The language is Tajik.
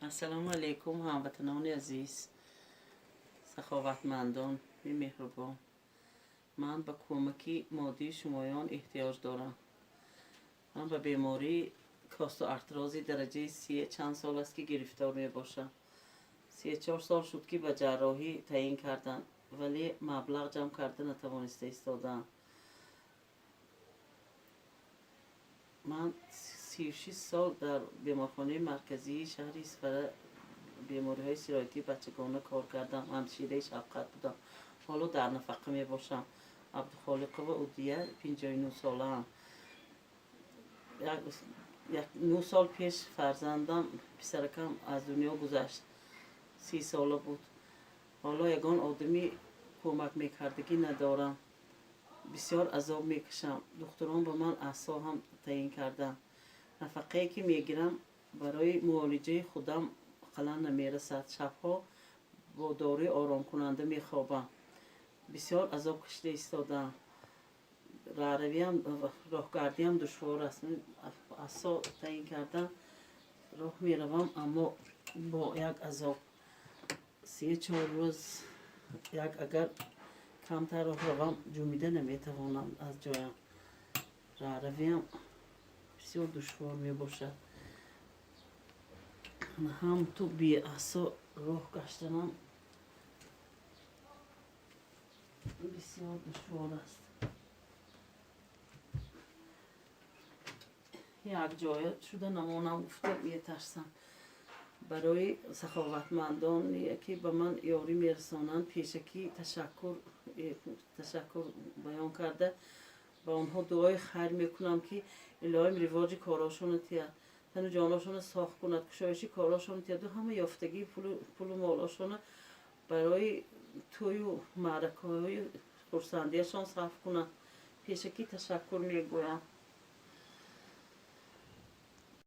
Ассалому алайкум, ҳамватанони азиз, саховатмандони меҳрубон. Ман ба кӯмаки моддии шумоён эҳтиёҷ дорам. Ман ба бемории костеоартрози дараҷаи се чанд сол аст, ки гирифтор мебошам. 3-4 сол шуд, ки ба ҷарроҳӣ таъин карданд, вале маблағ ҷамъ карда натавониста истодаам. Ман 36 сол дар беморхонаи марказии шаҳри Исфара бемориҳои сироятии бачагона кор кардам, ҳамшираи шафқат будам. Ҳоло дар нафақа мебошам. Абдухолиқова Удия, 59 солаам. 9 сол пеш фарзандам, писаракам, аз дунё гузашт, 30 сола буд. Ҳоло ягон одами кӯмак мекардагӣ надорам, бисёр азоб мекашам. Духтурон ба ман асо ҳам таъин карданд. Нафақае, ки мегирам, барои муолиҷаи худам ақаллан намерасад. Шабҳо бо доруи оромкунанда мехобам. Бисёр азоб кашида истодаам. Раҳравиам, роҳгардиам душвор аст. Асо таъин кардан, роҳ меравам, аммо бо як азоб. 3-4 рӯз як агар камтар роҳ равам, ҷумида наметавонам аз ҷоям. Раҳравиам бисёр душвор мебошад. Ҳам ту беасо роҳ гаштанам бисёр душвор аст. Як ҷоя шуда намонам гуфта метарсам. Барои саховатмандоне, ки ба ман ёрӣ мерасонанд, пешакӣ ташаккур баён карда, ба онҳо дуои хайр мекунам, ки Илоҳим ривоҷи корошонро тиҳад, тану ҷоношонро соғ кунад, кушоиши корошонро тиҳаду ҳама ёфтагии пулу молошонро барои тӯю маъракаҳои хурсандиашон сарф кунанд. Пешакӣ ташаккур мегӯям.